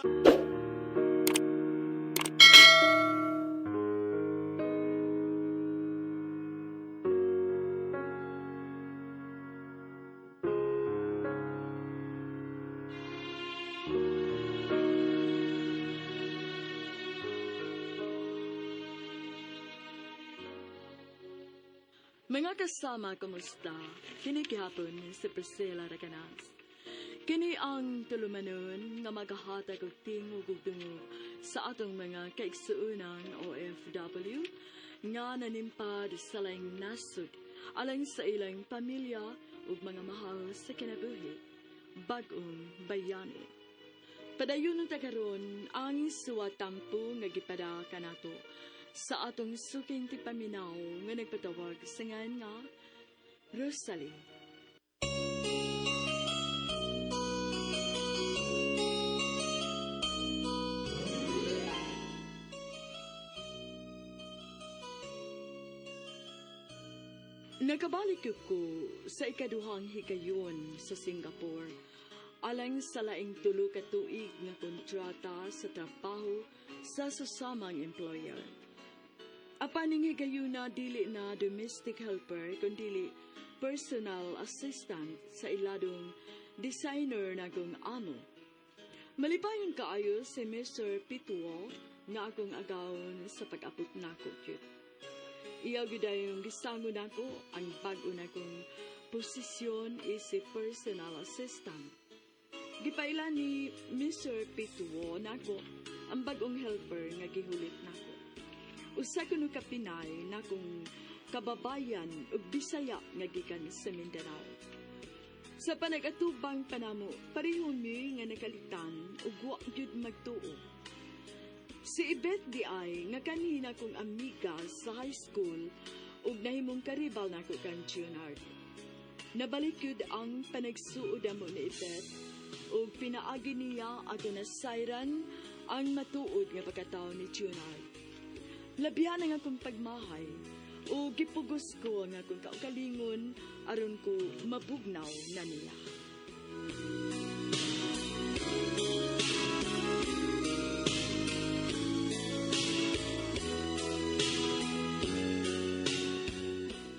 Mga kasama, kumusta? Kini gihapon si Priscilla Recanas. Kini ang tulumanon nga maghahatag og tingog ug dungog sa atong mga kaigsuonan OFW nga nanimpad sa laing nasod alang sa ilang pamilya ug mga mahal sa kinabuhi, bag-ong bayani. Padayon ta karon ang suwatampo nga gipada kanato sa atong suking tipaminaw nga nagpatawag sa ngan nga Rosalie. Nakabalik ko sa ikaduhang higayon sa Singapore alang sa laing tulo ka tuig nga kontrata sa trabaho sa susamang employer. Apan ning higayuna dili na domestic helper kundili personal assistant sa iladong designer nagong amo. Malipayon kaayo si Mr. Pituo nga akong agawon sa pag-abot nako gyud. Iya gyud yung gisango nako ang bag-o nakong posisyon isip personal assistant. Gipaila ni Mr. Pituo nako ang bag-ong helper nga gihulit nako. Usa kuno ka Pinay nakong kababayan ug Bisaya nga gikan sa Mindanao. Sa panag-atubang panamo, pareho mi nga nakalitan ug wa gyud magtuo. Si Ibet di ay nga kanina kong amiga sa high school ug nahimong karibal nako kang Junard. Nabalik yun ang panagsuod mo ni Ibet ug pinaagi niya ato na sayran ang matuod nga pagkatao ni Junard. Labihan ang akong pagmahay ug gipugos ko ang akong kaugalingon aron ko mabugnaw na niya.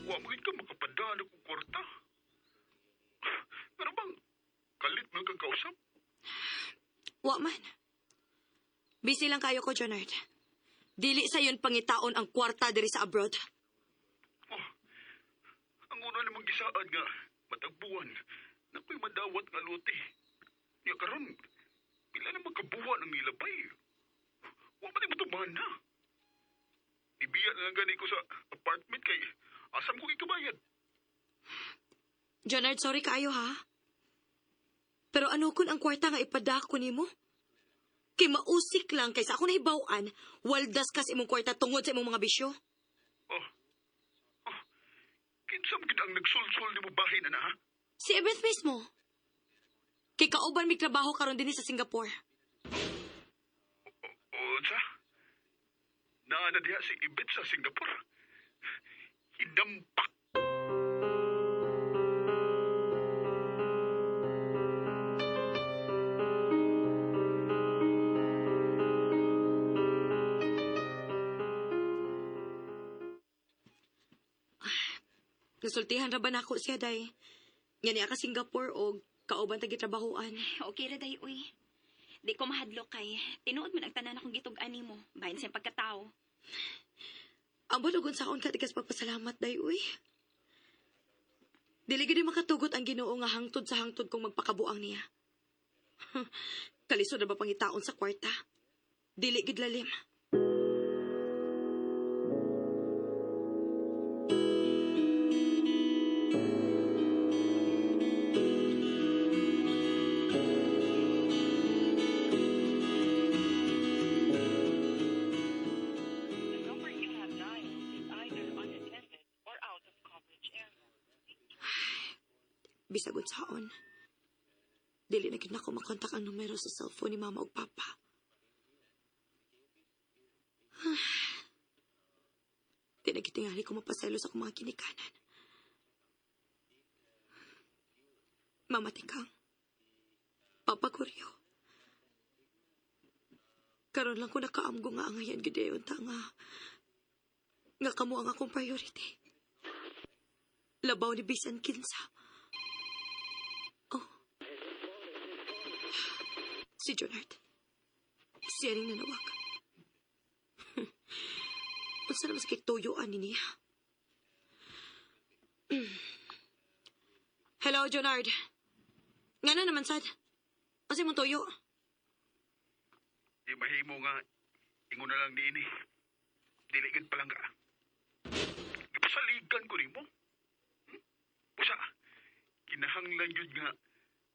Wa mo ka makapadaan akong kwarta. Pero bang, kalit man kang kausap? Wa man. Busy lang kayo ko, Jonard. Dili sa yun pangitaon ang kwarta diri sa abroad. Oh, ang una namang gisaad nga, matagbuan, nako'y madawat nga luti. Nya karon, pila na magkabuwan ang nilabay. Wa man matubahan na. Ibiya na lang gani ko sa apartment kay asam ko ikabayad. Jonard, sorry kaayo ha. Pero ano kun ang kwarta nga ipadako nimo? Kay mausik lang kaysa ako nahibaw-an, waldas kas imong kwarta tungod sa imong mga bisyo. Oh, oh, kinsa man gid ang nagsulsul nimo bahin na ha? Si Ebeth mismo. Kay kauban mig trabaho karon dinhi sa Singapore. Unsa? Naa na diha si Ibet sa Singapore. Hidampak. Nasultihan ra ba nako siya day? Nga niya ka Singapore og kauban ta gitrabahoan. Okay ra day uy. Di ko mahadlok kay tinuod man ang tanan akong gitug-an nimo bahin sa iyang pagkatao. Ang bulugon sa akon katikas pagpasalamat day uy. Dili gid makatugot ang Ginoo nga hangtod sa hangtod kong magpakabuang niya. Kalisod na ba pangitaon sa kwarta? Dili gid lalim. The number you have dialed is either unattended or out of coverage area. Bisag unsaon. Dili na gid nako makontak ang numero sa cellphone ni mama ug papa. Di na gitingali ko mapasaylo sa akong mga ginikanan. Mama Tikang, Papa Kuryo, Karon lang ko nakaamgo nga angayan gyud ayon ta nga nga kamo ang akong priority. Labaw ni bisan kinsa. Oh. Si Jonard. Siya rin nanawag. Unsa naman sa kituyoan ni niya? Hello, Jonard. Nga na naman, sad? Unsa imong tuyo? Di mahimo nga, ingon na lang niini. Dili gid palangga. Gipasaligan ko nimo. Usa, kinahanglan gyud nga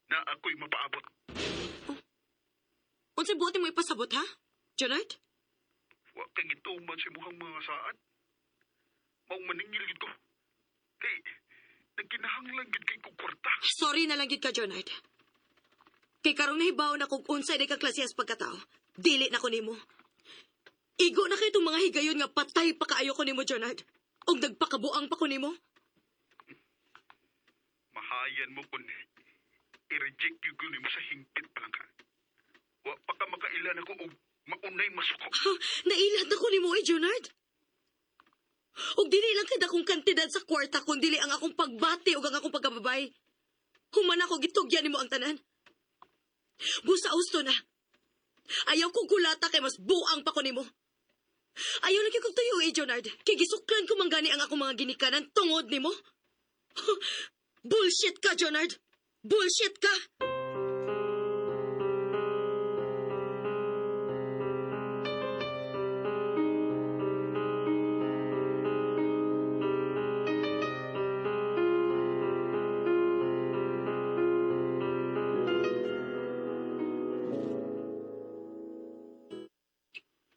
na ako'y mapaabot. Oh. Unsa buot mo ipasabot, ha? Jonard? Wa kay gituman sa imuhang mga saad. Maong maningil gyud ko. Kay, nagkinahanglan gyud kay kog kwarta. Sorry na lang gyud ka, Jonard. Kay karong nahibaw na kung unsay day ka klasehas pagkatao, dili na ko nimo. Igo na kay itong mga higayon nga patay pa kaayo ko nimo, Jonard. Og nagpakabuang pa ko nimo. Mahayan mo kun i-reject gyud ko nimo sa hingpit pa lang ka. Wa pa ka makailan ako og maunay masuko. Ha, nailat na ko nimo eh, Jonard. Og dili lang kada akong kantidad sa kwarta kun dili ang akong pagbati og ang akong pagkababay. Human ako gitugyan nimo ang tanan. Busa usto na. Ayaw kong kulata kay mas buang pa ko nimo. Ayaw lagi kong tuyo eh, Jonard. Kay gisuklan ko man gani ang akong mga ginikanan tungod nimo. Bullshit ka, Jonard. Bullshit ka!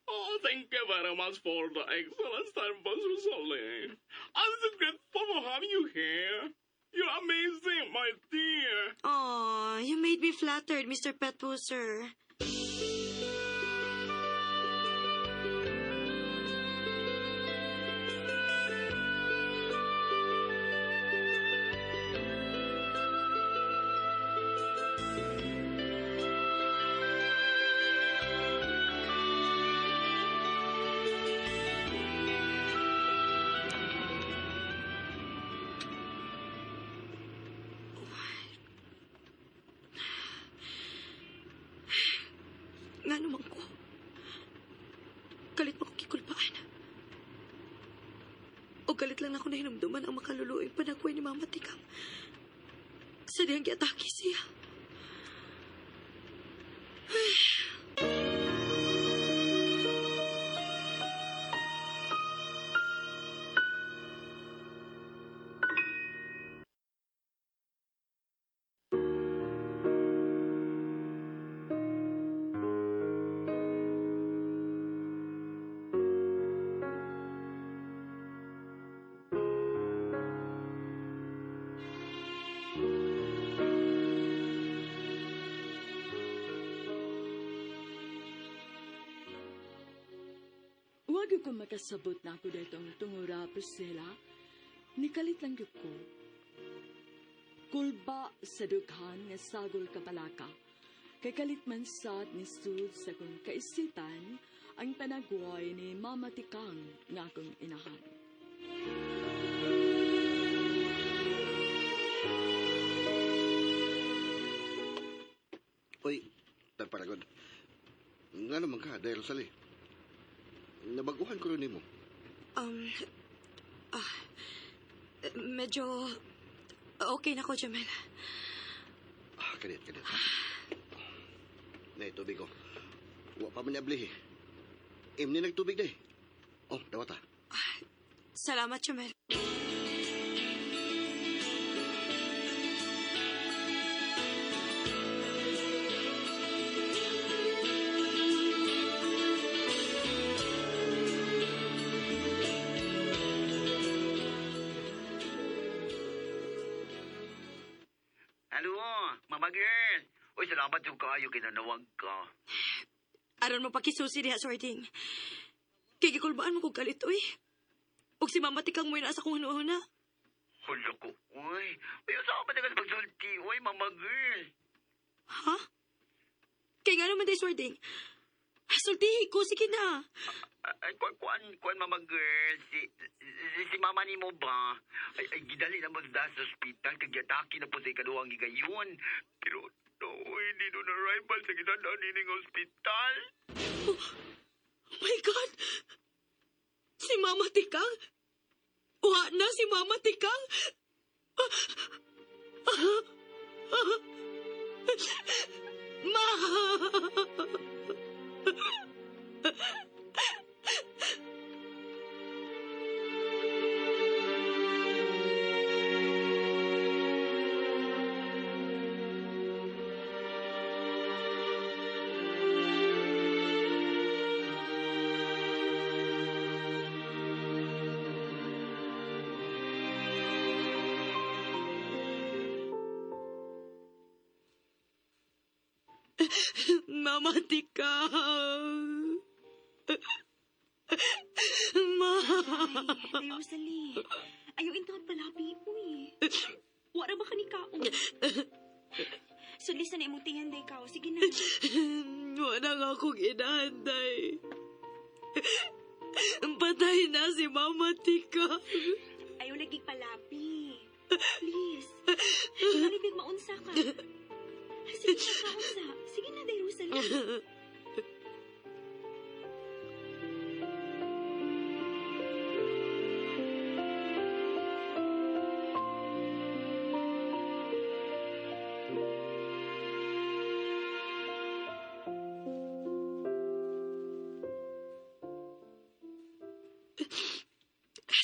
Oh, thank you very much for the excellent service, Rosalie. I'm so grateful for having you here. You're amazing, my dear. Aw, you made me flattered, Mr. Petwuser. Nga naman ko. Galit mo kong kikulpaan. O galit lang ako na hinumduman ang makaluluoy panagway ni Mama Tikang. Sa diyang giatake siya. Huwag ko makasabot na ako dito ang tungura, Priscilla. Nikalit lang gyud ko. Kulba sa dughan nga sagol kabalaka. Kay kalit man sad ni sud sa kong kaisipan ang panagway ni Mama Tikang nga akong inahan. Uy, Tagparagon. Nga naman ka, dahil Rosalie. Nabaguhan ko rin nimo. Medyo okay na ko, Jamel. Ah, kanit, kanit. Nay, tubig ko. Wa pa man niabli eh. Imni nagtubig day. Oh, dawata. Salamat, Jamel. Hello, Mama Girl. Uy, salamat yung kaayo kinanawag ka. Aron mo pakisusi diha, Sorting. Kay gikulbaan mo kog kalit, uy. Ug si Mama Tikang mo'y nasa kong hunuhuna. Hulo ko, uy. Uy, saan ka ba tagas magsulti, uy, Mama Girl? Ha? Kay nga naman day, Sorting. Sultihi ko, sige na. Ay, kuan, mama girl. Si mama ni mo ba? Ay, gidali na mo sa ospital. Kagyatake na po sa ikaduhang higayon. Pero, no, hindi doon arrival sa gidadaan nining ospital. Oh my God! Si Mama Tikang? Wa na si Mama Tikang? Ma! Mama Tikang! Ma! Ay, Rosalie. Ayaw intawad palabi ko eh. Wala ba ka ni kaon? Sudli sa na imong tiyan day kao. Sige na. Wala nga akong inahanday. Patay na si Mama Tikang. Ayaw lagi palapi. Please. Nalibig maunsa ka. Sige na, kaunsa. Sige na, day Rosalie.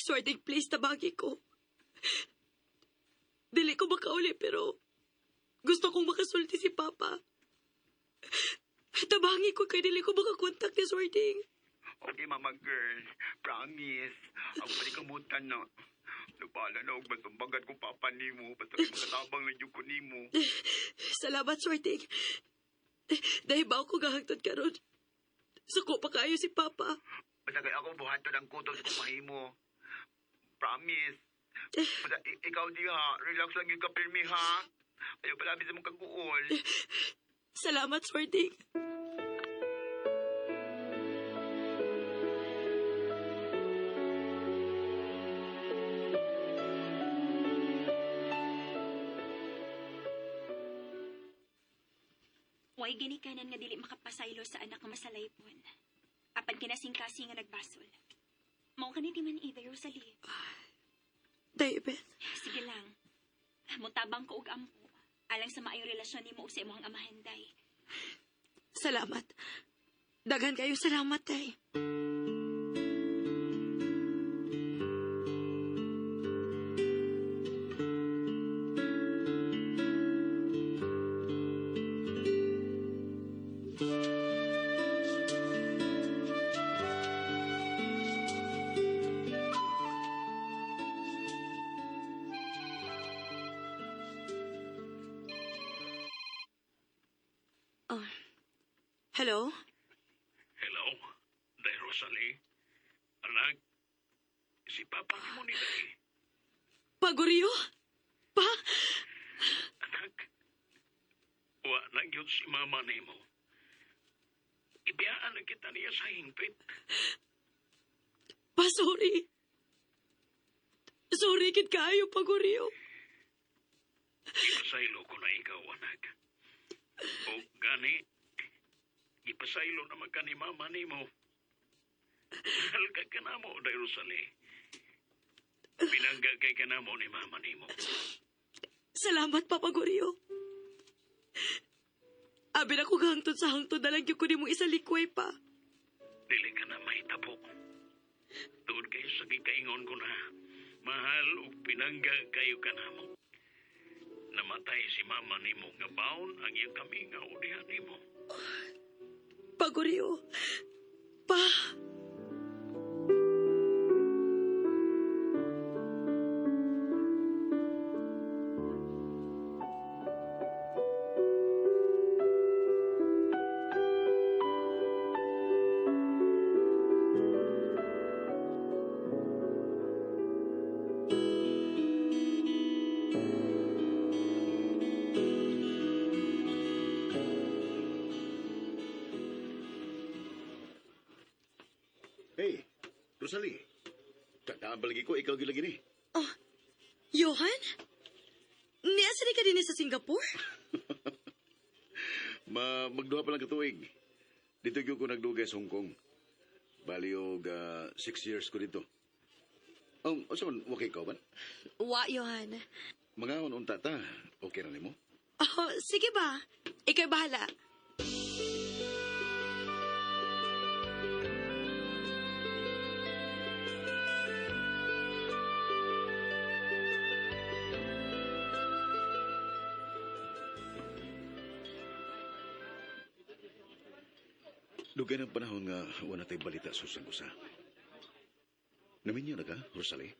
Swerding, please, tabagi ko. Dili ko makauli, pero gusto kong makasulti si Papa. Tabangi ko kay dili ko makakontak ni Swerding. Okay, mama girl. Promise. Ako panikamutan na. Nabala na og masumbagan ko papa nimo. Basta kay makatabang na jud ko nimo. Salamat, Swerding. Dahil ba ako gahagtod karon? Suko pa kayo si Papa. Basta kay ako buhaton ang kutos kung mahimo. Promise. Basta ikaw diha, relax lang yung kapirmi ha. Ayaw palabi sa mong kaguol. Salamat, Swerding. Way ginikanan nga dili makapasaylo sa anak nga masalaypon. Apan kinasingkasi nga nagbasol. Mao kani di man either, Rosalie. David. Sige lang. Mutabang ko og ampo. Alang sa maayong relasyon nimo ug sa imong amahan, day. Salamat. Daghan kayo salamat, tay. Oh. Hello? Hello, Day Rosalie. Anak, si Papa ni mo ni Day. Paguryo? Pa? Anak, wa na gyud si Mama nimo. Ibiyaan na kita niya sa hingpit. Pa, sorry. Sorry, kit kayo, Paguryo. Ipasaylo ko na ikaw, anak. O gani, ipasaylo naman ka ni Mama nimo. Mahal ka ka na mo, Day Rosalie. Pinanggagay ka na mo ni Mama nimo. Salamat, Papa Guryo. Abi na ko hangtod sa hangtod na lang yung kunin mong isalikway pa. Dili ka na mahitabo. Tuod kayo sa gikaingon ko na, mahal ug pinangga kayo ka namo. Namatay si Mama nimo nga baon ang iyang kamingaw diha nimo. Paguryo. Pa. Hey, Rosalie. Tandaan palagi ko, ikaw gilagi ni. Oh, Johan? Niya sa ka din sa Singapore? Ma magduha pa lang katuig. Dito gyud ko nagdugay sa Hong Kong. Bali og 6 years ko dito. Unsa man okay ka ba? Wa, Johan. Mga unta ta, okay ra nimo? Oh, sige ba? Ikaw bahala. Dugay ng panahon nga wala tay balita sa usang usa. Naminyo na ka, Rosalie?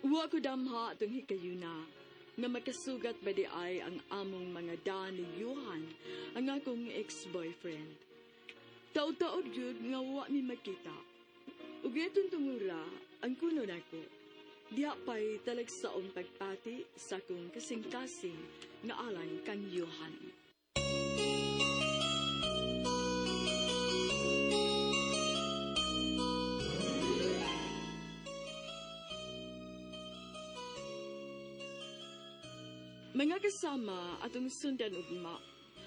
Wa ko damha atong hikayuna nga makasugat ba di ay ang among mga da ni Johan, ang akong ex-boyfriend. Taod-taod yun nga wa mi makita. Ug itong tungura, ang kuno nako. Diha pa'y talagsaong pagpati sa akong kasing-kasing nga alang kang Johan. Mga kasama atong sundan ugma,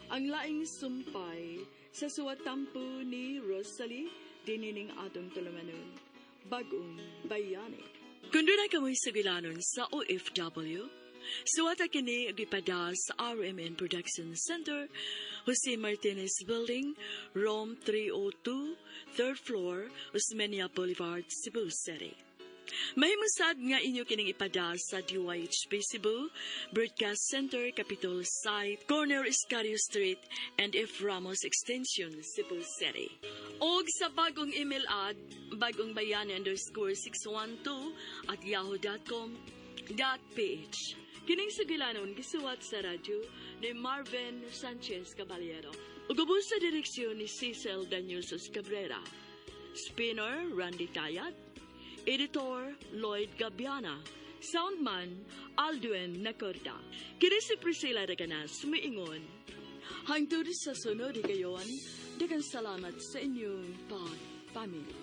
ang laing sumpay sa suwatampo ni Rosalie dinining atong tulumanon, Bagong Bayani. Kung doon kamoy sugilanon sa OFW, suwata kini og ipada sa RMN Production Center, Jose Martinez Building, Room 302, 3rd floor, Osmeña Boulevard, Cebu City. Mahimusad nga inyo kining ipada sa DYHP Cebu, Broadcast Center, Capitol Site, Corner Escario Street, and F. Ramos Extension, Cebu City. Og sa bagong email ad, bagongbayani_612@yahoo.com.ph. Kining sugilanon gisuwat sa radyo ni Marvin Sanchez Caballero. Ug ubos sa direksyon ni Cecil Danielsos Cabrera. Spinner Randy Tayat. Editor Lloyd Gabiana. Soundman Aldwin Nacorda. Kini si Priscilla Reganas miingon. Hangtod sa sunod higayon, daghang salamat sa inyong pagpamilya.